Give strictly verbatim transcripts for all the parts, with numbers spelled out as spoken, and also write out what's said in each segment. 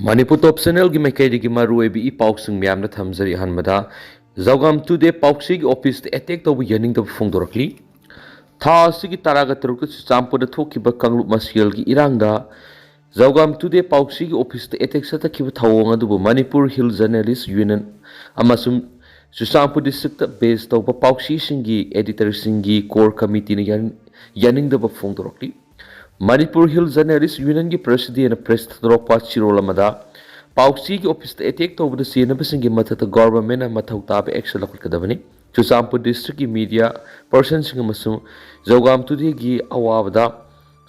ꯃꯅꯤꯄꯨꯔ ꯇꯣꯞ ꯆꯦꯅꯦꯜꯒꯤ ꯃꯥꯏꯀꯩꯗꯒꯤ ꯃꯔꯨꯑꯣꯏꯕ ꯏ ꯄꯥꯎꯁꯤꯡ ꯃꯌꯥꯝꯗ ꯊꯝꯖꯔꯤ꯫ ꯑꯍꯥꯟꯕꯗ, ꯖꯧꯒꯥꯝ ꯇꯨꯗꯦ ꯄꯥꯎꯆꯦꯒꯤ ꯑꯣꯐꯤꯁꯇ ꯑꯦꯇꯦꯛ ꯇꯧꯕ ꯌꯥꯅꯤꯡꯗꯕ ꯐꯣꯡꯗꯣꯔꯛꯂꯤ꯫ ꯊꯥ ꯑꯁꯤꯒꯤ ꯇꯔꯥꯒ ꯇꯔꯨꯛꯇ ꯆꯨꯔꯆꯥꯟꯄꯨꯔꯗ ꯊꯣꯛꯈꯤꯕ ꯀꯥꯡꯂꯨꯞ ꯃꯁꯦꯜꯒꯤ ꯏꯔꯥꯡꯗ ꯖꯧꯒꯥꯝ ꯇꯨꯗꯦ ꯄꯥꯎꯆꯦꯒꯤ ꯑꯣꯐꯤꯁꯇ ꯑꯦꯇꯦꯛ ꯆꯠꯊꯈꯤꯕ ꯊꯧꯑꯣꯡ ꯑꯗꯨꯕꯨ ꯃꯅꯤꯄꯨꯔ ꯍꯤꯜ ꯖꯔꯅꯦꯂꯤꯁ ꯌꯨꯅꯤꯌꯟ ꯑꯃꯁꯨꯡ ꯆꯨꯔꯆꯥꯟꯄꯨꯔ ꯗꯤꯁꯇ꯭ꯔꯤꯛꯇ ꯕꯦꯁ ꯇꯧꯕ ꯄꯥꯎꯆꯦꯁꯤꯡꯒꯤ ꯑꯦꯗꯤꯇꯔꯁꯤꯡꯒꯤ ꯀꯣꯔ ꯀꯃꯤꯇꯤꯅ ꯌꯥꯅꯤꯡ-, ꯌꯥꯅꯤꯡꯗꯕ ꯐꯣꯡꯗꯣꯔꯛꯂꯤ꯫ ꯃꯅꯤꯄꯨꯔ ꯍꯤꯜ ꯖꯔꯅꯦꯂꯤꯁ ꯌꯨꯅꯤꯌꯟꯒꯤ ꯄ꯭ꯔꯦꯁꯤꯗꯦꯟꯅ ꯄ꯭ꯔꯦꯁꯇ ꯊꯥꯗꯣꯔꯛꯄ ꯆꯦꯔꯣꯜ ꯑꯃꯗ, ꯄꯥꯎꯆꯦꯒꯤ ꯑꯣꯐꯤꯁꯇ ꯑꯦꯇꯦꯛ ꯇꯧꯕꯗ ꯆꯦꯟꯅꯕꯁꯤꯡꯒꯤ ꯃꯊꯛꯇ ꯒꯣꯚꯔꯟꯃꯦꯟꯠꯅ ꯃꯊꯧ ꯇꯥꯕ ꯑꯦꯛꯁꯟ ꯂꯧꯈꯠꯀꯗꯕꯅꯤ꯫ ꯆꯨꯔꯆꯥꯟꯄꯨꯔ ꯗꯤꯁꯇ꯭ꯔꯤꯛꯀꯤ ꯃꯤꯗꯤꯌꯥ ꯄꯔꯁꯟꯁꯤꯡ ꯑꯃꯁꯨꯡ ꯖꯧꯒꯥꯝ ꯇꯨꯗꯦꯒꯤ ꯑꯋꯥꯕꯗ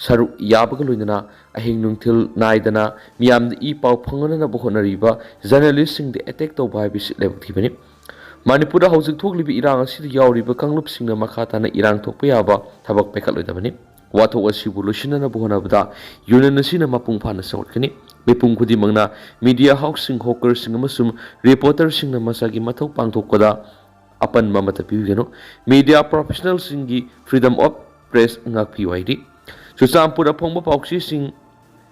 ꯁꯔꯨꯛ ꯌꯥꯕꯒ ꯂꯣꯏꯅꯅ ꯑꯍꯤꯡ ꯅꯨꯡꯊꯤꯜ ꯅꯥꯏꯗꯅ ꯃꯤꯌꯥꯝꯗ ꯏ ꯄꯥꯎ ꯐꯪꯍꯟꯅꯕ ꯍꯣꯠꯅꯔꯤꯕ ꯖꯔꯅꯦꯂꯤꯁꯁꯤꯡꯗ ꯑꯦꯇꯦꯛ ꯇꯧꯕ ꯍꯥꯏꯕꯁꯤ ꯂꯥꯏꯕꯛ ꯊꯤꯕꯅꯤ꯫ ꯃꯅꯤꯄꯨꯔꯗ ꯍꯧꯖꯤꯛ ꯊꯣꯛꯂꯤꯕ ꯏꯔꯥꯡ ꯑꯁꯤꯗ ꯌꯥꯎꯔꯤꯕ ꯀꯥꯡꯂꯨꯞꯁꯤꯡꯅ ꯃꯈꯥ ꯇꯥꯅ ꯏꯔꯥꯡ ꯊꯣꯛꯄ ꯌꯥꯕ ꯊꯕꯛ ꯄꯥꯏꯈꯠꯂꯣꯏꯗꯕꯅꯤ꯫ ꯋꯥꯊꯣꯛ ꯑꯁꯤꯕꯨ ꯂꯣꯏꯁꯤꯟꯅꯅꯕ ꯍꯣꯠꯅꯕꯗ ꯌꯨꯅꯤꯌꯟ ꯑꯁꯤꯅ ꯃꯄꯨꯡ ꯐꯥꯅ ꯆꯪꯂꯛꯀꯅꯤ꯫ ꯃꯤꯄꯨꯝ ꯈꯨꯗꯤꯡꯃꯛꯅ ꯃꯤꯗꯤꯌꯥ ꯍꯥꯎꯁꯁꯤꯡ, ꯍꯣꯀꯔꯁꯤꯡ ꯑꯃꯁꯨꯡ ꯔꯤꯄꯣꯔꯇꯔꯁꯤꯡꯅ ꯃꯁꯥꯒꯤ ꯃꯊꯧ ꯄꯥꯡꯊꯣꯛꯄꯗ ꯑꯄꯟꯕ ꯑꯃꯠꯇ ꯄꯤꯕꯤꯒꯅꯨ꯫ ꯃꯤꯗꯤꯌꯥ ꯄ꯭ꯔꯣꯐꯦꯁꯅꯦꯜꯁꯤꯡꯒꯤ ꯐ꯭ꯔꯤꯗꯝ ꯑꯣꯐ ꯄ꯭ꯔꯦꯁ ꯉꯥꯛꯄꯤꯌꯨ ꯍꯥꯏꯔꯤ꯫ ꯆꯨꯔꯆꯥꯟꯄꯨꯔꯗ ꯐꯣꯡꯕ ꯄꯥꯎꯆꯦꯁꯤꯡ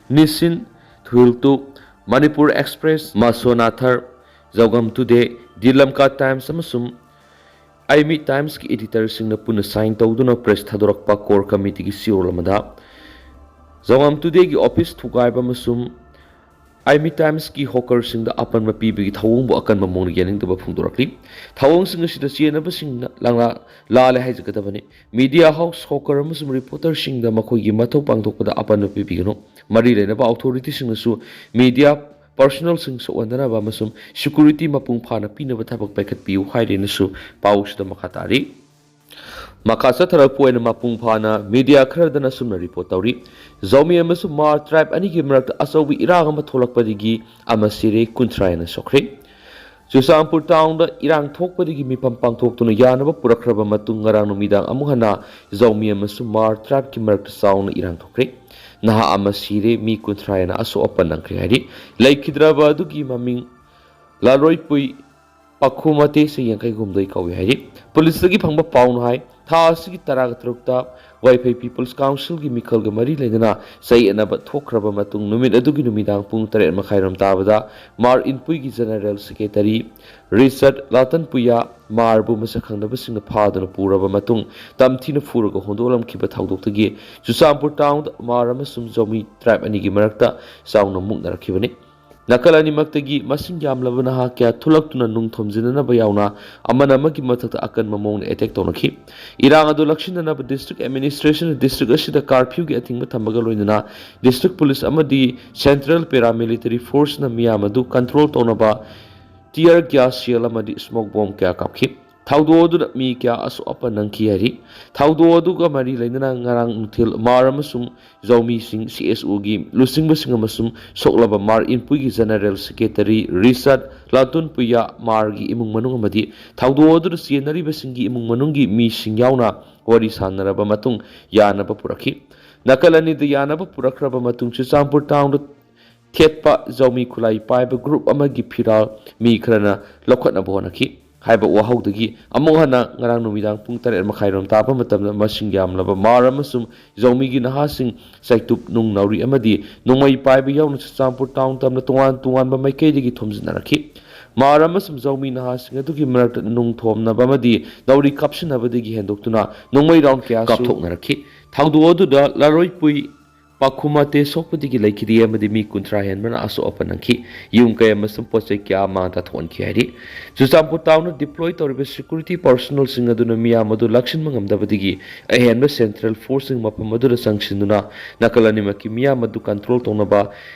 ꯅꯤꯁꯤꯟ, ꯊꯨꯍꯤꯜꯇꯨ, ꯃꯅꯤꯄꯨꯔ ꯑꯦꯛꯁꯄ꯭ꯔꯦꯁ, ꯃꯁꯣꯅꯥꯊꯔ, ꯖꯧꯒꯝ ꯇꯨꯗꯦ, ꯗꯤ ꯂꯝꯀꯥ ꯇꯥꯏꯝꯁ ꯑꯃꯁꯨꯡ ꯑꯥꯏꯃꯤ ꯇꯥꯏꯝꯁꯀꯤ ꯑꯦꯗꯤꯇꯔꯁꯤꯡꯅ ꯄꯨꯟꯅ ꯁꯥꯏꯟ ꯇꯧꯗꯨꯅ ꯄ꯭ꯔꯦꯁ ꯊꯥꯗꯣꯔꯛꯄ ꯀꯣꯔ ꯀꯃꯤꯇꯤꯒꯤ ꯆꯦꯔꯣꯜ ꯑꯃꯗ, ꯖꯧꯒꯝ ꯇꯨꯗꯦꯒꯤ ꯑꯣꯐꯤꯁ ꯊꯨꯒꯥꯏꯕ ꯑꯃꯁꯨꯡ ꯑꯥꯏꯃꯤ ꯇꯥꯏꯝꯁꯀꯤ ꯍꯣꯀꯔꯁꯤꯡꯗ ꯑꯄꯟꯕ ꯄꯤꯕꯒꯤ ꯊꯧꯑꯣꯡꯕꯨ ꯑꯀꯟꯕ ꯃꯑꯣꯡꯗ ꯌꯥꯅꯤꯡꯗꯕ ꯐꯣꯡꯗꯣꯔꯛꯂꯤ꯫ ꯊꯧꯑꯣꯡꯁꯤꯡ ꯑꯁꯤꯗ ꯆꯦꯟꯅꯕꯁꯤꯡꯅ ꯂꯥꯡꯂꯥ-, ꯂꯥꯜꯂꯦ ꯍꯥꯏꯖꯒꯗꯕꯅꯤ꯫ ꯃꯤꯗꯤꯌꯥ ꯍꯥꯎꯁ, ꯍꯣꯀꯔ ꯑꯃꯁꯨꯡ ꯔꯤꯄꯣꯔꯇꯔꯁꯤꯡꯗ ꯃꯈꯣꯏꯒꯤ ꯃꯊꯧ ꯄꯥꯡꯊꯣꯛꯄꯗ ꯑꯄꯟꯕ ꯄꯤꯕꯤꯒꯅꯨ꯫ ꯃꯔꯤ ꯂꯩꯅꯕ ꯑꯣꯊꯣꯔꯤꯇꯤꯁꯤꯡꯅꯁꯨ ꯃꯤꯗꯤꯌꯥ ꯄꯔꯁꯣꯅꯦꯜꯁꯤꯡ ꯁꯣꯛꯍꯟꯗꯅꯕ ꯑꯃꯁꯨꯡ ꯁꯦꯀ꯭ꯌꯨꯔꯤꯇꯤ ꯃꯄꯨꯡ ꯐꯥꯅ ꯄꯤꯅꯕ ꯊꯕꯛ ꯄꯥꯏꯈꯠꯄꯤꯌꯨ ꯍꯥꯏꯔꯦꯅꯁꯨ ꯄꯥꯎꯁꯤꯗ ꯃꯈꯥ ꯇꯥꯔꯤ꯫ ꯃꯈꯥ ꯆꯠꯊꯔꯛꯄ ꯑꯣꯏꯅ ꯃꯄꯨꯡ ꯐꯥꯅ ꯃꯤꯗꯤꯌꯥ ꯈꯔꯗꯅ ꯑꯁꯨꯝꯅ ꯔꯤꯄꯣꯔꯠ ꯇꯧꯔꯤ꯫ ꯖꯧꯃꯤ ꯑꯃꯁꯨꯡ ꯃꯥꯔ ꯇ꯭ꯔꯥꯏꯕ ꯑꯅꯤꯒꯤ ꯃꯔꯛꯇ ꯑꯆꯧꯕ ꯏꯔꯥꯡ ꯑꯃ ꯊꯣꯛꯂꯛꯄꯗꯒꯤ ꯑꯃ ꯁꯤꯔꯦ, ꯀꯨꯟꯊ꯭ꯔꯥ ꯍꯦꯟꯅ ꯁꯣꯛꯈ꯭ꯔꯦ꯫ ꯆꯨꯔꯆꯥꯟꯄꯨꯔ ꯇꯥꯎꯟꯗ ꯏꯔꯥꯡ ꯊꯣꯛꯄꯗꯒꯤ ꯃꯤꯐꯝ ꯄꯥꯡꯊꯣꯛꯇꯨꯅ ꯌꯥꯅꯕ ꯄꯨꯔꯛꯈ꯭ꯔꯕ ꯃꯇꯨꯡ ꯉꯔꯥꯡ ꯅꯨꯃꯤꯗꯥꯡ ꯑꯃꯨꯛ ꯍꯟꯅ ꯖꯧꯃꯤ ꯑꯃꯁꯨꯡ ꯃꯥꯔ ꯇ꯭ꯔꯥꯏꯕꯀꯤ ꯃꯔꯛꯇ ꯆꯥꯎꯅ ꯏꯔꯥꯡ ꯊꯣꯛꯈ꯭ꯔꯦ꯫ ꯅꯍꯥ ꯑꯃ ꯁꯤꯔꯦ, ꯃꯤ ꯀꯨꯟꯊ꯭ꯔꯥ ꯍꯦꯟꯅ ꯑꯁꯣꯛ ꯑꯄꯟ ꯅꯪꯈ꯭ꯔꯦ ꯍꯥꯏꯔꯤ꯫ ꯂꯩꯈꯤꯗ꯭ꯔꯕ ꯑꯗꯨꯒꯤ ꯃꯃꯤꯡ ꯂꯥꯂꯣꯏꯄꯨꯏ ꯄꯥꯈꯨꯃꯇꯦ, ꯆꯍꯤ ꯌꯥꯡꯈꯩ ꯍꯨꯝꯗꯣꯏ ꯀꯧꯏ ꯍꯥꯏꯔꯤ꯫ ꯄꯨꯂꯤꯁꯇꯒꯤ ꯐꯪꯕ ꯄꯥꯎꯅ ꯍꯥꯏ, ꯊꯥ ꯑꯁꯤꯒꯤ ꯇꯔꯥꯒ ꯇꯔꯨꯛꯇ ꯋꯥꯏꯐꯩ ꯄꯤꯄꯜꯁ ꯀꯥꯎꯟꯁꯤꯜꯒꯤ ꯃꯤꯈꯜꯒ ꯃꯔꯤ ꯂꯩꯅꯅ ꯆꯌꯦꯠꯅꯕ ꯊꯣꯛꯈ꯭ꯔꯕ ꯃꯇꯨꯡ, ꯅꯨꯃꯤꯠ ꯑꯗꯨꯒꯤ ꯅꯨꯃꯤꯗꯥꯡ ꯄꯨꯡ ꯇꯔꯦꯠ ꯃꯈꯥꯏꯔꯣꯝ ꯇꯥꯕꯗ ꯃꯥꯔ ꯏꯟꯄꯨꯏꯒꯤ ꯖꯦꯅꯔꯦꯜ ꯁꯦꯀ꯭ꯔꯦꯇꯔꯤ ꯔꯤꯆꯔꯠ ꯂꯥꯇꯟꯄꯨꯌꯥ ꯃꯥꯔꯕꯨ ꯃꯁꯛ ꯈꯪꯗꯕꯁꯤꯡꯅ ꯐꯥꯗꯨꯅ ꯄꯨꯔꯕ ꯃꯇꯨꯡ, ꯇꯝꯊꯤꯅ ꯐꯨꯔꯒ ꯍꯨꯟꯗꯣꯛꯂꯝꯈꯤꯕ ꯊꯧꯗꯣꯛꯇꯒꯤ ꯆꯨꯔꯆꯥꯟꯄꯨꯔ ꯇꯥꯎꯟꯗ ꯃꯥꯔ ꯑꯃꯁꯨꯡ ꯖꯧꯃꯤ ꯇ꯭ꯔꯥꯏꯕ ꯑꯅꯤꯒꯤ ꯃꯔꯛꯇ ꯆꯥꯎꯅ ꯃꯨꯛꯅꯔꯛꯈꯤꯕꯅꯤ꯫ ꯅꯥꯀꯜ ꯑꯅꯤꯃꯛꯇꯒꯤ ꯃꯁꯤꯡ ꯌꯥꯝꯂꯕ ꯅꯍꯥ ꯀꯌꯥ ꯊꯣꯛꯂꯛꯇꯨꯅ ꯅꯨꯡ ꯊꯣꯝꯖꯤꯟꯅꯅꯕ ꯌꯥꯎꯅ ꯑꯃꯅ ꯑꯃꯒꯤ ꯃꯊꯛꯇ ꯑꯀꯟꯕ ꯃꯑꯣꯡꯗ ꯑꯦꯇꯦꯛ ꯇꯧꯅꯈꯤ꯫ ꯏꯔꯥꯡ ꯑꯗꯨ ꯂꯥꯛꯁꯤꯟꯅꯅꯕ ꯗꯤꯁꯇ꯭ꯔꯤꯛ ꯑꯦꯗꯃꯤꯅꯤꯁꯇ꯭ꯔꯦꯁꯟꯅ ꯗꯤꯁꯇ꯭ꯔꯤꯛ ꯑꯁꯤꯗ ꯀꯥꯔꯐ꯭ꯌꯨꯒꯤ ꯑꯊꯤꯡꯕ ꯊꯝꯕꯒ ꯂꯣꯏꯅꯅ ꯗꯤꯁꯇ꯭ꯔꯤꯛ ꯄꯨꯂꯤꯁ ꯑꯃꯗꯤ ꯁꯦꯟꯇ꯭ꯔꯦꯜ ꯄꯦꯔꯥꯃꯤꯂꯤꯇꯔꯤ ꯐꯣꯔꯁꯅ ꯃꯤꯌꯥꯝ ꯑꯗꯨ ꯀꯟꯇ꯭ꯔꯣꯜ ꯇꯧꯅꯕ ꯇꯤꯌꯔ ꯒ꯭ꯌꯥꯁ ꯁꯦꯜ ꯑꯃꯗꯤ ꯁ꯭ꯃꯣꯛ ꯕꯣꯝ ꯀꯌꯥ ꯀꯥꯞꯈꯤ꯫ ꯊꯧꯗꯣꯛ ꯑꯗꯨꯗ ꯃꯤ ꯀꯌꯥ ꯑꯁꯣꯛ ꯑꯄꯟ ꯅꯪꯈꯤ ꯍꯥꯏꯔꯤ꯫ ꯊꯧꯗꯣꯛ ꯑꯗꯨꯒ ꯃꯔꯤ ꯂꯩꯅꯅ ꯉꯔꯥꯡ ꯅꯨꯡꯊꯤꯜ ꯃꯥꯔ ꯑꯃꯁꯨꯡ ꯖꯧꯃꯤꯁꯤꯡ ꯁꯤ ꯑꯦꯁ ꯑꯣꯒꯤ ꯂꯨꯆꯤꯡꯕꯁꯤꯡ ꯑꯃꯁꯨꯡ ꯁꯣꯛꯂꯕ ꯃꯥꯔ ꯏꯟꯄꯨꯏꯒꯤ ꯖꯦꯅꯔꯦꯜ ꯁꯦꯀ꯭ꯔꯦꯇꯔꯤ ꯔꯤꯆꯥꯔꯗ ꯂꯥꯇꯨꯟ ꯄꯨꯌꯥ ꯃꯥꯔꯒꯤ ꯏꯃꯨꯡ ꯃꯅꯨꯡ ꯑꯃꯗꯤ ꯊꯧꯗꯣꯛ ꯑꯗꯨꯗ ꯆꯦꯟꯅꯔꯤꯕꯁꯤꯡꯒꯤ ꯏꯃꯨꯡ ꯃꯅꯨꯡꯒꯤ ꯃꯤꯁꯤꯡ ꯌꯥꯎꯅ ꯋꯥꯔꯤ ꯁꯥꯟꯅꯔꯕ ꯃꯇꯨꯡ ꯌꯥꯅꯕ ꯄꯨꯔꯛꯈꯤ꯫ ꯅꯥꯀꯜ ꯑꯅꯤꯗ ꯌꯥꯅꯕ ꯄꯨꯔꯛꯈ꯭ꯔꯕ ꯃꯇꯨꯡ ꯆꯨꯔꯆꯥꯟꯄꯨꯔ ꯇꯥꯎꯟꯗ ꯊꯦꯠꯄ ꯖꯧꯃꯤ ꯈꯨꯠꯂꯥꯏ ꯄꯥꯏꯕ ꯒ꯭ꯔꯨꯞ ꯑꯃꯒꯤ ꯐꯤꯔꯥꯜ ꯃꯤ ꯈꯔꯅ ꯂꯧꯈꯠꯅꯕ ꯍꯣꯠꯅꯈꯤ ꯍꯥꯏꯕ ꯋꯥꯍꯧꯗꯒꯤ ꯑꯃꯨꯛ ꯍꯟꯅ ꯉꯔꯥꯡ ꯅꯨꯃꯤꯗꯥꯡ ꯄꯨꯡ ꯇꯔꯦꯠ ꯃꯈꯥꯏꯔꯣꯝ ꯇꯥꯕ ꯃꯇꯝꯗ ꯃꯁꯤꯡ ꯌꯥꯝꯂꯕ ꯃꯥꯔ ꯑꯃꯁꯨꯡ ꯖꯧꯃꯤꯒꯤ ꯅꯍꯥꯁꯤꯡ ꯆꯩꯇꯨꯞ, ꯅꯨꯡ, ꯅꯥꯎꯔꯤ ꯑꯃꯗꯤ ꯅꯣꯡꯃꯩ ꯄꯥꯏꯕ ꯌꯥꯎꯅ ꯆꯨꯔꯆꯥꯟꯄꯨꯔ ꯇꯥꯎꯟ ꯇꯝꯅ ꯇꯣꯉꯥꯟ ꯇꯣꯉꯥꯟꯕ ꯃꯥꯏꯀꯩꯗꯒꯤ ꯊꯣꯝꯖꯤꯟꯅꯔꯛꯈꯤ꯫ ꯃꯥꯔ ꯑꯃꯁꯨꯡ ꯖꯧꯃꯤ ꯅꯍꯥꯁꯤꯡ ꯑꯗꯨꯒꯤ ꯃꯔꯛꯇ ꯅꯨꯡ ꯊꯣꯝꯅꯕ ꯑꯃꯗꯤ ꯅꯥꯎꯔꯤ ꯀꯥꯞꯁꯤꯟꯅꯕꯗꯒꯤ ꯍꯦꯟꯗꯣꯛꯇꯨꯅ ꯅꯣꯡꯃꯩ ꯔꯥꯎꯟ ꯀꯌꯥꯁꯨ ꯀꯥꯞꯊꯣꯛꯅꯔꯛꯈꯤ꯫ ꯊꯧꯗꯣꯛ ꯑꯗꯨꯗ ꯂꯔꯣꯏꯄꯨꯏ ꯄꯥꯈꯨꯃꯥꯇꯦ ꯁꯣꯛꯄꯗꯒꯤ ꯂꯩꯈꯤꯗꯦ ꯑꯃꯗꯤ ꯃꯤ ꯀꯨꯟꯊ꯭ꯔꯥ ꯍꯦꯟꯕꯅ ꯑꯁꯣꯛ ꯑꯄꯟ ꯅꯪꯈꯤ꯫ ꯌꯨꯝ ꯀꯩ ꯑꯃꯁꯨꯡ ꯄꯣꯠ ꯆꯩ ꯀꯌꯥ ꯃꯥꯡ ꯇꯥꯊꯣꯛꯍꯟꯈꯤ ꯍꯥꯏꯔꯤ꯫ ꯆꯨꯔꯆꯥꯟꯄꯨꯔ ꯇꯥꯎꯟꯗ ꯗꯤꯄ꯭ꯂꯣꯏ ꯇꯧꯔꯤꯕ ꯁꯦꯀ꯭ꯌꯨꯔꯤꯇꯤ ꯄꯥꯔꯁꯣꯅꯦꯜꯁꯤꯡ ꯑꯗꯨꯅ ꯃꯤꯌꯥꯝ ꯑꯗꯨ ꯂꯥꯛꯁꯤꯟꯕ ꯉꯝꯗꯕꯗꯒꯤ ꯑꯍꯦꯟꯕ ꯁꯦꯟꯇ꯭ꯔꯦꯜ ꯐꯣꯔꯁꯁꯤꯡ ꯃꯐꯝ ꯑꯗꯨꯗ ꯆꯪꯁꯤꯟꯗꯨꯅ ꯅꯥꯀꯜ ꯑꯅꯤꯃꯛꯀꯤ ꯃꯤꯌꯥꯝ ꯑꯗꯨ ꯀꯟꯇ꯭ꯔꯣꯜ ꯇꯧꯅꯕ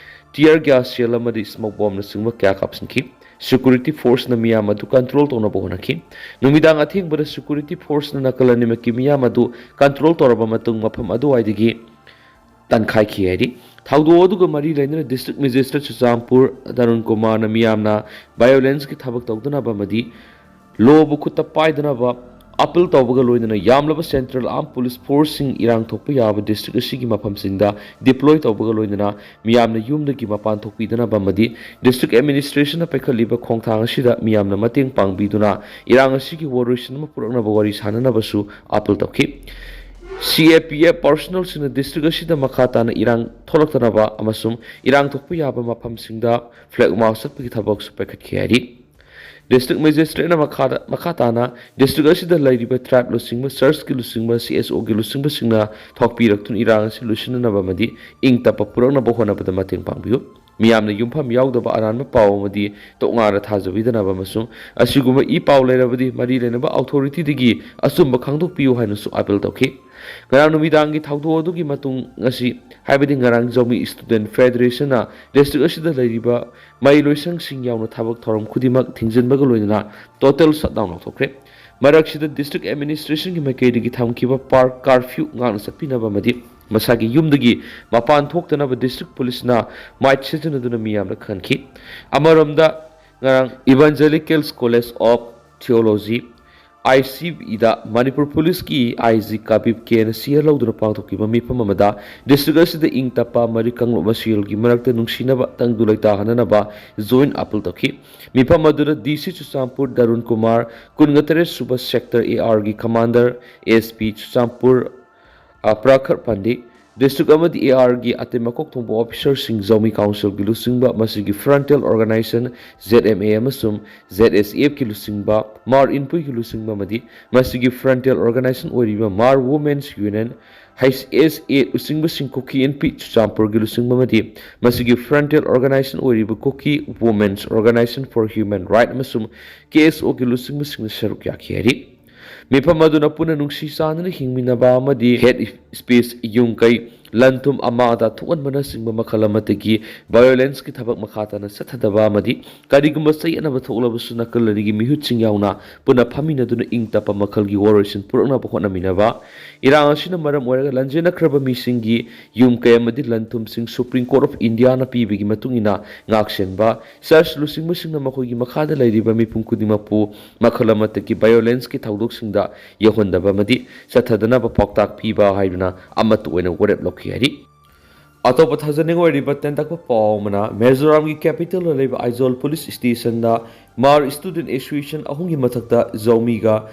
ꯇꯤꯌꯔ ꯒ꯭ꯌꯥꯁ ꯁꯦꯜ ꯑꯃꯗꯤ ꯁ꯭ꯃꯣꯛ ꯕꯣꯝꯅꯆꯤꯡꯕ ꯀꯌꯥ ꯀꯥꯞꯁꯤꯟꯈꯤ꯫ ꯁꯦꯀ꯭ꯌꯨꯔꯤꯇꯤ ꯐꯣꯔꯁꯅ ꯃꯤꯌꯥꯝ ꯑꯗꯨ ꯀꯟꯇ꯭ꯔꯣꯜ ꯇꯧꯅꯕ ꯍꯣꯠꯅꯈꯤ꯫ ꯅꯨꯃꯤꯗꯥꯡ ꯑꯊꯦꯡꯕꯗ ꯁꯦꯀ꯭ꯌꯨꯔꯤꯇꯤ ꯐꯣꯔꯁꯅ ꯅꯥꯀꯜ ꯑꯅꯤꯃꯛꯀꯤ ꯃꯤꯌꯥꯝ ꯑꯗꯨ ꯀꯟꯇ꯭ꯔꯣꯜ ꯇꯧꯔꯕ ꯃꯇꯨꯡ ꯃꯐꯝ ꯑꯗꯨꯋꯥꯏꯗꯒꯤ ꯇꯥꯟꯈꯥꯏꯈꯤ ꯍꯥꯏꯔꯤ꯫ ꯊꯧꯗꯣꯛ ꯑꯗꯨꯒ ꯃꯔꯤ ꯂꯩꯅꯅ ꯗꯤꯁꯇ꯭ꯔꯤꯛ ꯃꯦꯖꯤꯁꯇ꯭ꯔꯦꯠ ꯆꯨꯔꯆꯥꯟꯄꯨꯔ ꯇꯔꯨꯟ ꯀꯨꯃꯥꯔꯅ ꯃꯤꯌꯥꯝꯅ ꯚꯥꯏꯑꯣꯂꯦꯟꯁꯀꯤ ꯊꯕꯛ ꯇꯧꯗꯅꯕ ꯑꯃꯗꯤ ꯂꯣꯕꯨ ꯈꯨꯠꯇ ꯄꯥꯏꯗꯅꯕ ꯑꯥꯄꯤꯜ ꯇꯧꯕꯒ ꯂꯣꯏꯅꯅ ꯌꯥꯝꯂꯕ Central Armed Police Forceꯁꯤꯡ ꯏꯔꯥꯡ ꯊꯣꯛꯄ ꯌꯥꯕ district ꯑꯁꯤꯒꯤ ꯃꯐꯝꯁꯤꯡꯗ deploy ꯇꯧꯕꯒ ꯂꯣꯏꯅꯅ ꯃꯤꯌꯥꯝꯅ ꯌꯨꯝꯗꯒꯤ ꯃꯄꯥꯟ ꯊꯣꯛꯄꯤꯗꯅꯕ ꯑꯃꯗꯤ district administrationꯅ ꯄꯥꯏꯈꯠꯂꯤꯕ ꯈꯣꯡꯊꯥꯡ ꯑꯁꯤꯗ ꯃꯤꯌꯥꯝꯅ ꯃꯇꯦꯡ ꯄꯥꯡꯕꯤꯗꯨꯅ ꯏꯔꯥꯡ ꯑꯁꯤꯒꯤ ꯋꯥꯔꯣꯏꯁꯤꯟ ꯑꯃ ꯄꯨꯔꯛꯅꯕ ꯋꯥꯔꯤ ꯁꯥꯅꯅꯕꯁꯨ ꯑꯥꯄꯤꯜ ꯇꯧꯈꯤ꯫ C A P F personnelꯁꯤꯡꯅ district ꯑꯁꯤꯗ ꯃꯈꯥ ꯇꯥꯅ ꯏꯔꯥꯡ ꯊꯣꯛꯂꯛꯇꯅꯕ ꯑꯃꯁꯨꯡ ꯏꯔꯥꯡ ꯊꯣꯛꯄ ꯌꯥꯕ ꯃꯐꯝꯁꯤꯡꯗ flag march ꯆꯠꯄꯒꯤ ꯊꯕꯛꯁꯨ ꯄꯥꯏꯈꯠꯈꯤ ꯍꯥꯏꯔꯤ꯫ District Magistrateꯅ ꯃꯈꯥꯗ, ꯃꯈꯥ ꯇꯥꯅ district ꯑꯁꯤꯗ ꯂꯩꯔꯤꯕ tribe ꯂꯨꯆꯤꯡꯕ, churchꯀꯤ ꯂꯨꯆꯤꯡꯕ, C S Oꯒꯤ ꯂꯨꯆꯤꯡꯕꯁꯤꯡꯅ ꯊꯣꯛꯄꯤꯔꯛꯇꯨꯅ ꯏꯔꯥꯡ ꯑꯁꯤ ꯂꯣꯏꯁꯤꯟꯅꯅꯕ ꯑꯃꯗꯤ ꯏꯪ ꯇꯞꯄ ꯄꯨꯔꯛꯅꯕ ꯍꯣꯠꯅꯕꯗ ꯃꯇꯦꯡ ꯄꯥꯡꯕꯤꯌꯨ꯫ ꯃꯤꯌꯥꯝꯅ ꯌꯨꯝꯐꯝ ꯌꯥꯎꯗꯕ ꯑꯔꯥꯟꯕ ꯄꯥꯎ ꯑꯃꯗꯤ ꯇꯣꯉꯥꯟꯅ ꯊꯥꯖꯕꯤꯗꯅꯕ ꯑꯃꯁꯨꯡ ꯑꯁꯤꯒꯨꯝꯕ ꯏ ꯄꯥꯎ ꯂꯩꯔꯕꯗꯤ ꯃꯔꯤ ꯂꯩꯅꯕ authorityꯗꯒꯤ ꯑꯆꯨꯝꯕ ꯈꯪꯗꯣꯛꯄꯤꯌꯨ ꯍꯥꯏꯅꯁꯨ ꯑꯥꯄꯤꯜ ꯇꯧꯈꯤ꯫ ꯉꯔꯥꯡ ꯅꯨꯃꯤꯗꯥꯡꯒꯤ ꯊꯧꯗꯣꯛ ꯑꯗꯨꯒꯤ ꯃꯇꯨꯡ ꯉꯁꯤ, ꯍꯥꯏꯕꯗꯤ ꯉꯔꯥꯡ ꯖꯧꯃꯤ Student Federationꯅ district ꯑꯁꯤꯗ ꯂꯩꯔꯤꯕ ꯃꯍꯩ ꯂꯣꯏꯁꯪꯁꯤꯡ ꯌꯥꯎꯅ ꯊꯕꯛ ꯊꯧꯔꯝ ꯈꯨꯗꯤꯡꯃꯛ ꯊꯤꯡꯖꯤꯟꯕꯒ ꯂꯣꯏꯅꯅ total shutdown ꯂꯥꯎꯊꯣꯛꯈ꯭ꯔꯦ꯫ ꯃꯔꯛꯁꯤꯗ district administrationꯒꯤ ꯃꯥꯏꯀꯩꯗꯒꯤ ꯊꯝꯈꯤꯕ park curfew ꯉꯥꯛꯅ ꯆꯠꯄꯤꯅꯕ ꯑꯃꯗꯤ ꯃꯁꯥꯒꯤ ꯌꯨꯝꯗꯒꯤ ꯃꯄꯥꯟ ꯊꯣꯛꯇꯅꯕ district policeꯅ ꯃꯥꯏꯛ ꯁꯤꯖꯤꯟꯅꯗꯨꯅ ꯃꯤꯌꯥꯝꯗ ꯈꯪꯍꯟꯈꯤ꯫ ꯑꯃꯔꯣꯝꯗ ꯉꯔꯥꯡ Evangelical College of Theology, I C Eꯗ Manipur policeꯀꯤ I G ꯀꯥꯕꯤꯞ ꯀꯦꯅ ꯁꯤꯌꯔ ꯂꯧꯗꯨꯅ ꯄꯥꯡꯊꯣꯛꯈꯤꯕ ꯃꯤꯐꯝ ꯑꯃꯗ district ꯑꯁꯤꯗ ꯏꯪ ꯇꯞꯄ ꯑꯃꯗꯤ ꯀꯥꯡꯂꯨꯞ ꯃꯁꯦꯜꯒꯤ ꯃꯔꯛꯇ ꯅꯨꯡꯁꯤꯅꯕ ꯇꯪꯗꯨ ꯂꯩꯇꯥꯍꯟꯅꯅꯕ joint appeal ꯇꯧꯈꯤ꯫ ꯃꯤꯐꯝ ꯑꯗꯨꯗ D C ꯆꯨꯔꯆꯥꯟꯄꯨꯔ ꯗꯔꯨꯟ ꯀꯨꯃꯥꯔ, ꯀꯨꯟꯒ ꯇꯔꯦꯠ ꯁꯨꯕ sector A R ꯒꯤ commander, S P ꯆꯨꯔꯆꯥꯟꯄꯨꯔ, ꯑ, ꯄ꯭ꯔꯈꯔ ꯄꯥꯟꯗꯦ, district ꯑꯃꯗꯤ A R ꯒꯤ ꯑꯇꯩ ꯃꯀꯣꯛ ꯊꯣꯡꯕ officerꯁꯤꯡ, ꯖꯧꯃꯤ councilꯒꯤ ꯂꯨꯆꯤꯡꯕ, ꯃꯁꯤꯒꯤ frontal organization Z M A ꯑꯃꯁꯨꯡ Z S Fꯀꯤ ꯂꯨꯆꯤꯡꯕ, ꯃꯥꯔ ꯏꯟꯄꯨꯏꯒꯤ ꯂꯨꯆꯤꯡꯕ ꯑꯃꯗꯤ ꯃꯁꯤꯒꯤ frontal organization ꯑꯣꯏꯔꯤꯕ ꯃꯥꯔ Women's Union, H S A ꯂꯨꯆꯤꯡꯕꯁꯤꯡ, ꯀꯨꯀꯤ ꯏꯟꯄꯤ ꯆꯨꯔꯆꯥꯟꯄꯨꯔꯒꯤ ꯂꯨꯆꯤꯡꯕ ꯑꯃꯗꯤ ꯃꯁꯤꯒꯤ frontal organization ꯑꯣꯏꯔꯤꯕ Kuki Women's Organization for Human Right ꯑꯃꯁꯨꯡ K S Oꯒꯤ ꯂꯨꯆꯤꯡꯕꯁꯤꯡꯅ ꯁꯔꯨꯛ ꯌꯥꯈꯤ ꯍꯥꯏꯔꯤ꯫ ꯃꯤꯐꯝ ꯑꯗꯨꯅ ꯄꯨꯟꯅ ꯅꯨꯡꯁꯤ ꯆꯥꯟꯅꯅ ꯍꯤꯡꯃꯤꯟꯅꯕ ꯑꯃꯗꯤ hate speech, ꯌꯨꯝ ꯀꯩ ꯂꯟ ꯊꯨꯝ ꯑꯃꯥꯡ ꯑꯇꯥ ꯊꯣꯛꯍꯟꯕꯅꯆꯤꯡꯕ ꯃꯈꯜ ꯑꯃꯠꯇꯒꯤ violence ꯀꯤ ꯊꯕꯛ ꯃꯈꯥ ꯇꯥꯅ ꯆꯠꯊꯗꯕ ꯑꯃꯗꯤ ꯀꯔꯤꯒꯨꯝꯕ ꯆꯌꯦꯠꯅꯕ ꯊꯣꯛꯂꯕꯁꯨ ꯅꯥꯀꯜ ꯑꯅꯤꯒꯤ ꯃꯤꯍꯨꯠꯁꯤꯡ ꯌꯥꯎꯅ ꯄꯨꯟꯅ ꯐꯝꯃꯤꯟꯅꯗꯨꯅ ꯏꯪ ꯇꯞꯄ ꯃꯈꯜꯒꯤ ꯋꯥꯔꯣꯏꯁꯤꯟ ꯄꯨꯔꯛꯅꯕ ꯍꯣꯠꯅꯃꯤꯟꯅꯕ, ꯏꯔꯥꯡ ꯑꯁꯤꯅ ꯃꯔꯝ ꯑꯣꯏꯔꯒ ꯂꯟꯖꯦꯟꯅꯈ꯭ꯔꯕ ꯃꯤꯁꯤꯡꯒꯤ ꯌꯨꯝ ꯀꯩ ꯑꯃꯗꯤ ꯂꯟ ꯊꯨꯝꯁꯤꯡ Supreme Court of India ꯅ ꯄꯤꯕꯒꯤ ꯃꯇꯨꯡ ꯏꯟꯅ ꯉꯥꯛꯁꯦꯟꯕ, search ꯂꯨꯆꯤꯡꯕꯁꯤꯡꯅ ꯃꯈꯣꯏꯒꯤ ꯃꯈꯥꯗ ꯂꯩꯔꯤꯕ ꯃꯤꯄꯨꯝ ꯈꯨꯗꯤꯡꯃꯛꯄꯨ ꯃꯈꯜ ꯑꯃꯠꯇꯒꯤ violence ꯀꯤ ꯊꯧꯗꯣꯛꯁꯤꯡꯗ ꯌꯧꯍꯟꯗꯕ ꯑꯃꯗꯤ ꯆꯠꯊꯗꯅꯕ ꯄꯥꯎꯇꯥꯛ ꯄꯤꯕ ꯍꯥꯏꯗꯨꯅ ꯑꯃꯠꯇ ꯑꯣꯏꯅ ꯋꯥꯔꯦꯞ ꯂꯧꯈꯤ ꯍꯥꯏꯔꯤ꯫ ꯑꯇꯣꯞꯄ ꯊꯥꯖꯅꯤꯡꯉꯥꯏ ꯑꯣꯏꯔꯤꯕ ꯇꯦꯟꯇꯛꯄ ꯄꯥꯎ ꯑꯃꯅ, ꯃꯤꯖꯣꯔꯥꯝꯒꯤ capital ꯗ ꯂꯩꯕ ꯑꯥꯏꯖꯣꯜ police station ꯗ ꯃꯥꯔ student association ꯑꯍꯨꯝꯒꯤ ꯃꯊꯛꯇ ꯖꯧꯃꯤꯒ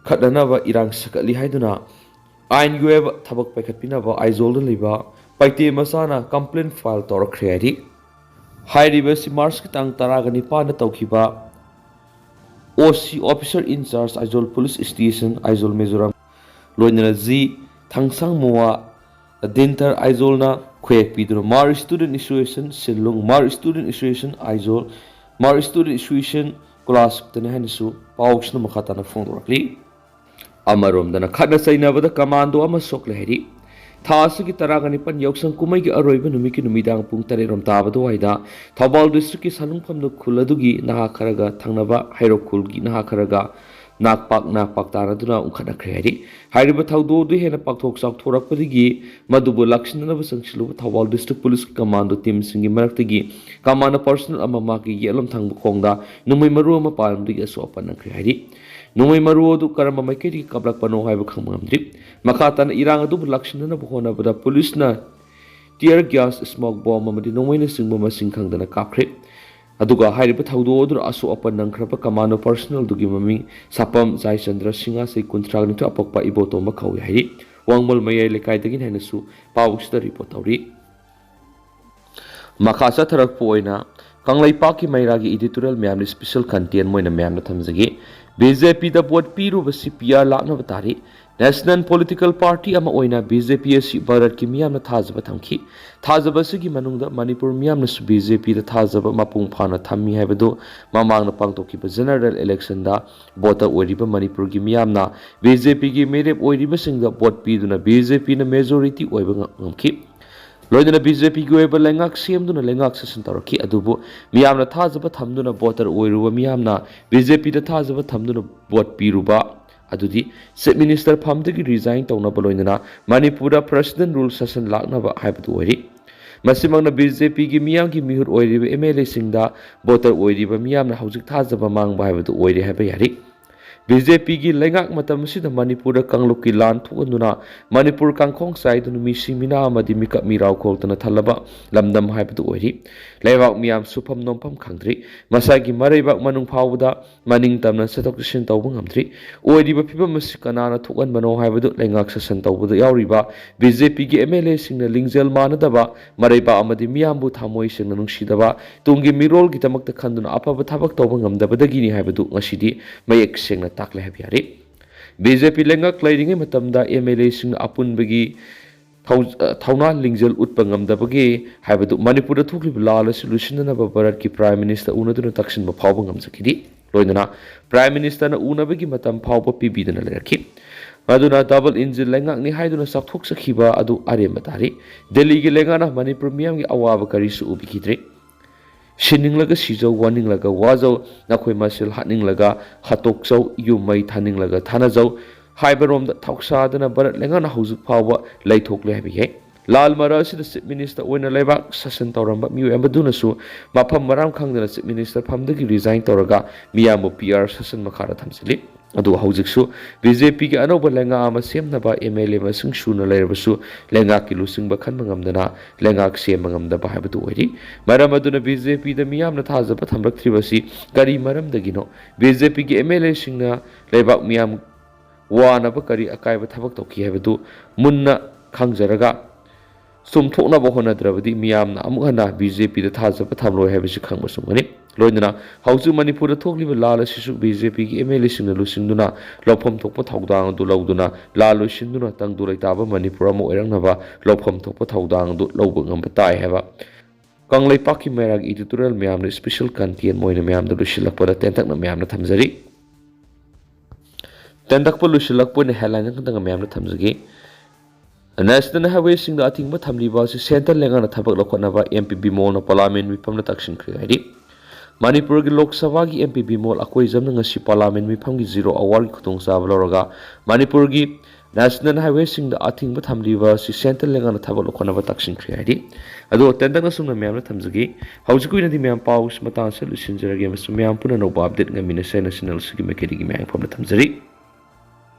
ꯈꯠꯅꯅꯕ ꯏꯔꯥꯡ ꯁꯥꯒꯠꯂꯤ ꯍꯥꯏꯗꯨꯅ ꯑꯥꯏꯟꯒꯤ ꯑꯣꯏꯕ ꯊꯕꯛ ꯄꯥꯏꯈꯠꯄꯤꯅꯕ ꯑꯥꯏꯖꯣꯜꯗ ꯂꯩꯕ ꯄꯥꯏꯇꯦ ꯃꯆꯥꯅ complaint file ꯇꯧꯔꯛꯈ꯭ꯔꯦ ꯍꯥꯏꯔꯤ꯫ ꯍꯥꯏꯔꯤꯕ ꯑꯁꯤ ꯃꯥꯔꯆꯀꯤ ꯇꯥꯡ ꯇꯔꯥꯒ ꯅꯤꯄꯥꯟꯗ ꯇꯧꯈꯤꯕ ꯑꯣ ꯁꯤ, officer in charge, Aizawl police station, Aizawl Mizoram, ꯂꯣꯏꯅꯅ ꯖꯤ ꯊꯥꯡꯁꯥꯡ ꯃꯣꯋꯥ, ꯗꯤꯟꯇꯔ ꯑꯥꯏꯖꯣꯜꯅ ꯈꯨꯌꯦꯛ ꯄꯤꯗꯨꯅ ꯃꯥꯔ student association ꯁꯤꯜꯂꯨꯡ, ꯃꯥꯔ student association ꯑꯥꯏꯖꯣꯜ, ꯃꯥꯔ student association ꯀꯣꯂꯥꯁꯤꯞꯇꯅꯤ ꯍꯥꯏꯅꯁꯨ ꯄꯥꯎꯁꯤꯅ ꯃꯈꯥ ꯇꯥꯅ ꯐꯣꯡꯗꯣꯔꯛꯂꯤ꯫ ꯑꯃꯔꯣꯝꯗꯅ ꯈꯠꯅ ꯆꯩꯅꯕꯗ commando ꯑꯃ ꯁꯣꯛꯂꯦ ꯍꯥꯏꯔꯤ꯫ ꯊꯥ ꯑꯁꯤꯒꯤ ꯇꯔꯥꯒ ꯅꯤꯄꯥꯟ ꯌꯥꯎꯁꯪ ꯀꯨꯝꯍꯩꯒꯤ ꯑꯔꯣꯏꯕ ꯅꯨꯃꯤꯠꯀꯤ ꯅꯨꯃꯤꯗꯥꯡ ꯄꯨꯡ ꯇꯔꯦꯠ ꯔꯣꯝ ꯇꯥꯕ ꯑꯗꯨꯋꯥꯏꯗ ꯊꯧꯕꯥꯜ district ꯀꯤ ꯁꯥꯂꯨꯡꯐꯝꯗ ꯈꯨꯜ ꯑꯗꯨꯒꯤ ꯅꯍꯥ ꯈꯔꯒ ꯊꯪꯅꯕ ꯍꯩꯔꯣꯛ ꯈꯨꯜꯒꯤ ꯅꯍꯥ ꯈꯔꯒ ꯅꯥꯛꯄꯥꯛ ꯅꯥꯛꯄꯥꯛ ꯇꯥꯅꯗꯨꯅ ꯎꯪꯈꯠꯅꯈ꯭ꯔꯦ ꯍꯥꯏꯔꯤ꯫ ꯍꯥꯏꯔꯤꯕ ꯊꯧꯗꯣꯛ ꯑꯗꯨ ꯍꯦꯟꯅ ꯄꯥꯛꯊꯣꯛ ꯆꯥꯎꯊꯣꯔꯛꯄꯗꯒꯤ ꯃꯗꯨꯕꯨ ꯂꯥꯛꯁꯤꯟꯅꯅꯕ ꯆꯪꯁꯤꯜꯂꯨꯕ Thoubal district police commando team ꯁꯤꯡꯒꯤ ꯃꯔꯛꯇꯒꯤ commando personnel ꯑꯃ ꯃꯍꯥꯛꯀꯤ ꯌꯦꯠꯂꯣꯝ ꯊꯪꯕ ꯈꯣꯡꯗ ꯅꯣꯡꯃꯩ ꯃꯔꯨ ꯑꯃ ꯄꯥꯟꯕꯗꯒꯤ ꯑꯁꯣꯛ ꯑꯄꯟ ꯅꯪꯈ꯭ꯔꯦ ꯍꯥꯏꯔꯤ꯫ ꯅꯣꯡꯃꯩ ꯃꯔꯨ ꯑꯗꯨ ꯀꯔꯝꯕ ꯃꯥꯏꯀꯩꯗꯒꯤ ꯀꯥꯞꯂꯛꯄꯅꯣ ꯍꯥꯏꯕ ꯈꯪꯕ ꯉꯝꯗ꯭ꯔꯤ꯫ ꯃꯈꯥ ꯇꯥꯅ ꯏꯔꯥꯡ ꯑꯗꯨꯕꯨ ꯂꯥꯛꯁꯤꯟꯅꯅꯕ ꯍꯣꯠꯅꯕꯗ police ꯅ tear gas, smoke bomb ꯑꯃꯗꯤ ꯅꯣꯡꯃꯩꯅꯆꯤꯡꯕ ꯃꯁꯤꯡ ꯈꯪꯗꯅ ꯀꯥꯞꯈ꯭ꯔꯦ꯫ ꯑꯗꯨꯒ ꯍꯥꯏꯔꯤꯕ ꯊꯧꯗꯣꯛ ꯑꯗꯨꯗ ꯑꯁꯣꯛ ꯑꯄꯟ ꯅꯪꯈ꯭ꯔꯕ commando personnel ꯗꯨꯒꯤ ꯃꯃꯤꯡ ꯁꯥꯄꯝ ꯖꯥꯏꯆꯟꯗ꯭ꯔ ꯁꯤꯡꯍ, ꯆꯍꯤ ꯀꯨꯟꯊ꯭ꯔꯥ ꯅꯤꯊꯣꯏ, ꯑꯄꯣꯛꯄ ꯏꯕꯣꯇꯣꯝꯕ ꯀꯧꯏ ꯍꯥꯏꯔꯤ꯫ ꯋꯥꯡꯃꯜ ꯃꯌꯥꯏ ꯂꯩꯀꯥꯏꯗꯒꯤꯅꯤ ꯍꯥꯏꯅꯁꯨ ꯄꯥꯎꯁꯤꯗ report ꯇꯧꯔꯤ꯫ ꯃꯈꯥ ꯆꯠꯊꯔꯛꯄ ꯑꯣꯏꯅ ꯀꯪꯂꯩꯄꯥꯛꯀꯤ ꯃꯩꯔꯥꯒꯤ editorial ꯃꯌꯥꯝꯅ special content ꯑꯣꯏꯅ ꯃꯌꯥꯝꯅ ꯊꯝꯖꯒꯦ꯫ ꯕꯤ ꯖꯦ ꯄꯤꯗ vote ꯄꯤꯔꯨꯕꯁꯤ P R ꯂꯥꯛꯅꯕ ꯇꯥꯔꯤ꯫ National political party ꯑꯃ ꯑꯣꯏꯅ B J P ꯑꯁꯤ ꯚꯥꯔꯠꯀꯤ ꯃꯤꯌꯥꯝꯅ ꯊꯥꯖꯕ ꯊꯝꯈꯤ꯫ ꯊꯥꯖꯕ ꯑꯁꯤꯒꯤ ꯃꯅꯨꯡꯗ ꯃꯅꯤꯄꯨꯔ ꯃꯤꯌꯥꯝꯅꯁꯨ B J Pꯗ ꯊꯥꯖꯕ ꯃꯄꯨꯡ ꯐꯥꯅ ꯊꯝꯃꯤ ꯍꯥꯏꯕꯗꯨ ꯃꯃꯥꯡꯗ ꯄꯥꯡꯊꯣꯛꯈꯤꯕ general electionꯗ voter ꯑꯣꯏꯔꯤꯕ ꯃꯅꯤꯄꯨꯔꯒꯤ ꯃꯤꯌꯥꯝꯅ B J Pꯒꯤ ꯃꯤꯔꯦꯞ ꯑꯣꯏꯔꯤꯕꯁꯤꯡꯗ vote ꯄꯤꯗꯨꯅ B J Pꯅ majority ꯑꯣꯏꯕ ꯉ-, ꯉꯝꯈꯤ꯫ ꯂꯣꯏꯅꯅ B J Pꯒꯤ ꯑꯣꯏꯕ ꯂꯩꯉꯥꯛ ꯁꯦꯝꯗꯨꯅ ꯂꯩꯉꯥꯛ ꯁꯥꯁꯟ ꯇꯧꯔꯛꯈꯤ꯫ ꯑꯗꯨꯕꯨ ꯃꯤꯌꯥꯝꯅ ꯊꯥꯖꯕ ꯊꯝꯗꯨꯅ voter ꯑꯣꯏꯔꯨꯕ ꯃꯤꯌꯥꯝꯅ B J Pꯗ ꯊꯥꯖꯕ ꯊꯝꯗꯨꯅ vote ꯄꯤꯔꯨꯕ ꯑꯗꯨꯗꯤ Chief Minister ꯐꯝꯗꯒꯤ resign ꯇꯧꯅꯕ ꯂꯣꯏꯅꯅ ꯃꯅꯤꯄꯨꯔꯗ president rule ꯁꯥꯁꯟ ꯂꯥꯛꯅꯕ ꯍꯥꯏꯕꯗꯨ ꯑꯣꯏꯔꯤ꯫ ꯃꯁꯤꯃꯛꯅ B J Pꯒꯤ ꯃꯤꯌꯥꯝꯒꯤ ꯃꯤꯍꯨꯠ ꯑꯣꯏꯔꯤꯕ M L Aꯁꯤꯡꯗ voter ꯑꯣꯏꯔꯤꯕ ꯃꯤꯌꯥꯝꯅ ꯍꯧꯖꯤꯛ ꯊꯥꯖꯕ ꯃꯥꯡꯕ ꯍꯥꯏꯕꯗꯨ ꯑꯣꯏꯔꯦ ꯍꯥꯏꯕ ꯌꯥꯔꯤ꯫ B J Pꯒꯤ ꯂꯩꯉꯥꯛ ꯃꯇꯝ ꯑꯁꯤꯗ ꯃꯅꯤꯄꯨꯔꯗ ꯀꯥꯡꯂꯨꯞꯀꯤ ꯂꯥꯟ ꯊꯣꯛꯍꯟꯗꯨꯅ ꯃꯅꯤꯄꯨꯔ ꯀꯥꯡꯈꯣꯡ ꯆꯥꯏꯗꯨꯅ ꯃꯤꯁꯤ ꯃꯤꯅꯥ ꯑꯃꯗꯤ ꯃꯤꯀꯞ ꯃꯤꯔꯥꯎ ꯈꯣꯜꯗꯅ ꯊꯜꯂꯕ ꯂꯝꯗꯝ ꯍꯥꯏꯕꯗꯨ ꯑꯣꯏꯔꯤ꯫ ꯂꯩꯕꯥꯛ ꯃꯤꯌꯥꯝ ꯁꯨꯐꯝ ꯅꯣꯝꯐꯝ ꯈꯪꯗ꯭ꯔꯤ꯫ ꯃꯁꯥꯒꯤ ꯃꯔꯩꯕꯥꯛ ꯃꯅꯨꯡ ꯐꯥꯎꯕꯗ ꯃꯅꯤꯡ ꯇꯝꯅ ꯆꯠꯊꯣꯛ ꯆꯠꯁꯤꯟ ꯇꯧꯕ ꯉꯝꯗ꯭ꯔꯤ꯫ ꯑꯣꯏꯔꯤꯕ ꯐꯤꯕꯝ ꯑꯁꯤ ꯀꯅꯥꯅ ꯊꯣꯛꯍꯟꯕꯅꯣ ꯍꯥꯏꯕꯗꯨ ꯂꯩꯉꯥꯛ ꯁꯥꯁꯟ ꯇꯧꯕꯗ ꯌꯥꯎꯔꯤꯕ B J Pꯒꯤ M L Aꯁꯤꯡꯅ ꯂꯤꯡꯖꯦꯜ ꯃꯥꯟꯅꯗꯕ, ꯃꯔꯩꯕꯥꯛ ꯑꯃꯗꯤ ꯃꯤꯌꯥꯝꯕꯨ ꯊꯃꯣꯏ ꯁꯦꯡꯅ ꯅꯨꯡꯁꯤꯗꯕ, ꯇꯨꯡꯒꯤ ꯃꯤꯔꯣꯜꯒꯤꯗꯃꯛꯇ ꯈꯟꯗꯨꯅ ꯑꯐꯕ ꯊꯕꯛ ꯇꯧꯕ ꯉꯝꯗꯕꯗꯒꯤꯅꯤ ꯍꯥꯏꯕꯗꯨ ꯉꯁꯤꯗꯤ ꯃꯌꯦꯛ ꯁꯦꯡꯅ ꯇꯥꯛꯂꯦ ꯍꯥꯏꯕ ꯌꯥꯔꯦ꯫ B J P ꯂꯩꯉꯥꯛ ꯂꯩꯔꯤꯉꯩ ꯃꯇꯝꯗ M L Aꯁꯤꯡꯅ ꯑꯄꯨꯟꯕꯒꯤ ꯊꯧ-, ꯑ, ꯊꯧꯅꯥ ꯂꯤꯡꯖꯦꯜ ꯎꯠꯄ ꯉꯝꯗꯕꯒꯤ ꯍꯥꯏꯕꯗꯨ ꯃꯅꯤꯄꯨꯔꯗ ꯊꯣꯛꯂꯤꯕ ꯂꯥꯜ ꯑꯁꯤ ꯂꯣꯏꯁꯤꯟꯅꯅꯕ ꯚꯥꯔꯠꯀꯤ Prime Minister ꯎꯅꯗꯨꯅ ꯇꯛꯁꯤꯟꯕ ꯐꯥꯎꯕ ꯉꯝꯖꯈꯤꯗꯦ꯫ ꯂꯣꯏꯅꯅ Prime Ministerꯅ ꯎꯅꯕꯒꯤ ꯃꯇꯝ ꯐꯥꯎꯕ ꯄꯤꯕꯤꯗꯅ ꯂꯩꯔꯛꯈꯤ꯫ ꯃꯗꯨꯅ double engine ꯂꯩꯉꯥꯛꯅꯤ ꯍꯥꯏꯗꯨꯅ ꯆꯥꯎꯊꯣꯛꯆꯈꯤꯕ ꯑꯗꯨ ꯑꯔꯦꯝꯕ ꯇꯥꯔꯤ꯫ ꯗꯦꯜꯂꯤꯒꯤ ꯂꯩꯉꯥꯛꯅ ꯃꯅꯤꯄꯨꯔ ꯃꯤꯌꯥꯝꯒꯤ ꯑꯋꯥꯕ ꯀꯔꯤꯁꯨ ꯎꯕꯤꯈꯤꯗ꯭ꯔꯦ꯫ ꯁꯤꯅꯤꯡꯂꯒ ꯁꯤꯖꯧ, ꯋꯥꯅꯤꯡꯂꯒ ꯋꯥꯖꯧ, ꯅꯈꯣꯏ ꯃꯁꯦꯜ ꯍꯥꯠꯅꯤꯡꯂꯒ ꯍꯥꯠꯇꯣꯛꯆꯧ, ꯌꯨꯝ ꯃꯩ ꯊꯥꯅꯤꯡꯂꯒ ꯊꯥꯅꯖꯧ ꯍꯥꯏꯕꯔꯣꯝꯗ ꯊꯧꯁꯥꯗꯅ ꯚꯥꯔꯠ ꯂꯩꯉꯥꯛꯅ ꯍꯧꯖꯤꯛ ꯐꯥꯎꯕ ꯂꯩꯊꯣꯛꯂꯦ ꯍꯥꯏꯕ ꯌꯥꯏ꯫ ꯂꯥꯜ ꯃꯔꯥ ꯑꯁꯤꯗ Chief Minister ꯑꯣꯏꯅ ꯂꯩꯕꯥꯛ ꯁꯥꯁꯟ ꯇꯧꯔꯝꯕ ꯃꯤꯑꯣꯏ ꯑꯃꯗꯨꯅꯁꯨ ꯃꯐꯝ ꯃꯔꯥꯡ ꯈꯪꯗꯅ Chief Minister ꯐꯝꯗꯒꯤ resign ꯇꯧꯔꯒ ꯃꯤꯌꯥꯝꯕꯨ P R ꯁꯥꯁꯟ ꯃꯈꯥꯗ ꯊꯝꯖꯤꯜꯂꯤ꯫ ꯑꯗꯨꯒ ꯍꯧꯖꯤꯛꯁꯨ B J Pꯒꯤ ꯑꯅꯧꯕ ꯂꯩꯉꯥꯛ ꯑꯃ ꯁꯦꯝꯅꯕ M L A ꯃꯁꯤꯡ ꯁꯨꯅ ꯂꯩꯔꯕꯁꯨ ꯂꯩꯉꯥꯛꯀꯤ ꯂꯨꯆꯤꯡꯕ ꯈꯟꯕ ꯉꯝꯗꯅ ꯂꯩꯉꯥꯛ ꯁꯦꯝꯕ ꯉꯝꯗꯕ ꯍꯥꯏꯕꯗꯨ ꯑꯣꯏꯔꯤ꯫ ꯃꯔꯝ ꯑꯗꯨꯅ B J Pꯗ ꯃꯤꯌꯥꯝꯅ ꯊꯥꯖꯕ ꯊꯝꯂꯛꯇ꯭ꯔꯤꯕꯁꯤ ꯀꯔꯤ ꯃꯔꯝꯗꯒꯤꯅꯣ? B J Pꯒꯤ M L Aꯁꯤꯡꯅ ꯂꯩꯕꯥꯛ ꯃꯤꯌꯥꯝ ꯋꯥꯅꯕ ꯀꯔꯤ ꯑꯀꯥꯏꯕ ꯊꯕꯛ ꯇꯧꯈꯤ ꯍꯥꯏꯕꯗꯨ ꯃꯨꯟꯅ ꯈꯪꯖꯔꯒ ꯆꯨꯝꯊꯣꯛꯅꯕ ꯍꯣꯠꯅꯗ꯭ꯔꯕꯗꯤ ꯃꯤꯌꯥꯝꯅ ꯑꯃꯨꯛ ꯍꯟꯅ ꯕꯤ ꯖꯦ ꯄꯤꯗ ꯊꯥꯖꯕ ꯊꯝꯂꯣꯏ ꯍꯥꯏꯕꯁꯤ ꯈꯪꯕ ꯆꯨꯝꯒꯅꯤ꯫ ꯂꯣꯏꯅꯅ ꯍꯧꯖꯤꯛ ꯃꯅꯤꯄꯨꯔꯗ ꯊꯣꯛꯂꯤꯕ ꯂꯥꯜ ꯑꯁꯤꯁꯨ ꯕꯤ ꯖꯦ ꯄꯤꯒꯤ ꯑꯦꯝ ꯑꯦꯜ ꯑꯦꯁꯤꯡꯅ ꯂꯨꯆꯤꯡꯗꯨꯅ ꯂꯧꯐꯝ ꯊꯣꯛꯄ ꯊꯧꯗꯥꯡ ꯑꯗꯨ ꯂꯧꯗꯨꯅ ꯂꯥꯜ ꯂꯣꯏꯁꯤꯟꯗꯨꯅ ꯇꯪꯗꯨ ꯂꯩꯇꯥꯕ ꯃꯅꯤꯄꯨꯔ ꯑꯃ ꯑꯣꯏꯔꯛꯅꯕ ꯂꯧꯐꯝ ꯊꯣꯛꯄ ꯊꯧꯗꯥꯡ ꯑꯗꯨ ꯂꯧꯕ ꯉꯝꯕ ꯇꯥꯏ ꯍꯥꯏꯕ ꯀꯪꯂꯩꯄꯥꯛꯀꯤ ꯃꯩꯔꯥꯒꯤ editorial ꯃꯌꯥꯝꯅ special content ꯑꯣꯏꯅ ꯃꯌꯥꯝꯗ ꯂꯣꯏꯁꯤꯜꯂꯛꯄꯗ ꯇꯦꯟꯇꯛꯅ ꯃꯌꯥꯝꯅ ꯊꯝꯖꯔꯤ꯫ ꯇꯦꯟꯇꯛꯄ ꯂꯣꯏꯁꯤꯜꯂꯛꯄ ꯑꯣꯏꯅ headline ꯈꯛꯇꯪ ꯃꯌꯥꯝꯅ ꯊꯝꯖꯒꯦ꯫ National highwayꯁꯤꯡꯗ ꯑꯊꯤꯡꯕ ꯊꯝꯂꯤꯕ ꯑꯁꯤ centre ꯂꯩꯉꯥꯛꯅ ꯊꯕꯛ ꯂꯧꯈꯠꯅꯕ ꯑꯦꯝ ꯄꯤ ꯕꯤꯃꯣꯜꯅ parliament ꯃꯤꯐꯝꯗ ꯇꯛꯁꯤꯟꯈ꯭ꯔꯦ ꯍꯥꯏꯔꯤ꯫ ꯃꯅꯤꯄꯨꯔꯒꯤ ꯂꯣꯛ ꯁꯚꯥꯒꯤ ꯑꯦꯝ ꯄꯤ ꯕꯤꯃꯣꯜ ꯑꯀꯣꯏꯖꯝꯅ ꯉꯁꯤ parliament ꯃꯤꯐꯝꯒꯤ zero hourꯒꯤ ꯈꯨꯗꯣꯡꯆꯥꯕ ꯂꯧꯔꯒ ꯃꯅꯤꯄꯨꯔꯒꯤ National highwayꯁꯤꯡꯗ ꯑꯊꯤꯡꯕ ꯊꯝꯂꯤꯕ ꯑꯁꯤ centre ꯂꯩꯉꯥꯛꯅ ꯊꯕꯛ ꯂꯧꯈꯠꯅꯕ ꯇꯛꯁꯤꯟꯈ꯭ꯔꯦ ꯍꯥꯏꯔꯤ꯫ ꯑꯗꯣ ꯇꯦꯟꯇꯛꯅ ꯁꯨꯝꯅ ꯃꯌꯥꯝꯅ ꯊꯝꯖꯒꯦ꯫ ꯍꯧꯖꯤꯛꯀꯤ ꯑꯣꯏꯅꯗꯤ ꯃꯌꯥꯝ ꯄꯥꯎ ꯃꯇꯥꯡ ꯑꯁꯤꯗ ꯂꯣꯏꯁꯤꯟꯖꯔꯒꯦ ꯑꯃꯁꯨꯡ ꯃꯌꯥꯝ ꯄꯨꯟꯅ ꯑꯅꯧꯕ update ꯉꯥꯏꯃꯤꯟꯅꯁꯦ ꯍꯥꯏꯅ channel ꯑꯁꯤꯒꯤ ꯃꯥꯏꯀꯩꯗꯒꯤ ꯃꯌꯥꯝ ꯐꯝꯅ ꯊꯝꯖꯔꯤ꯫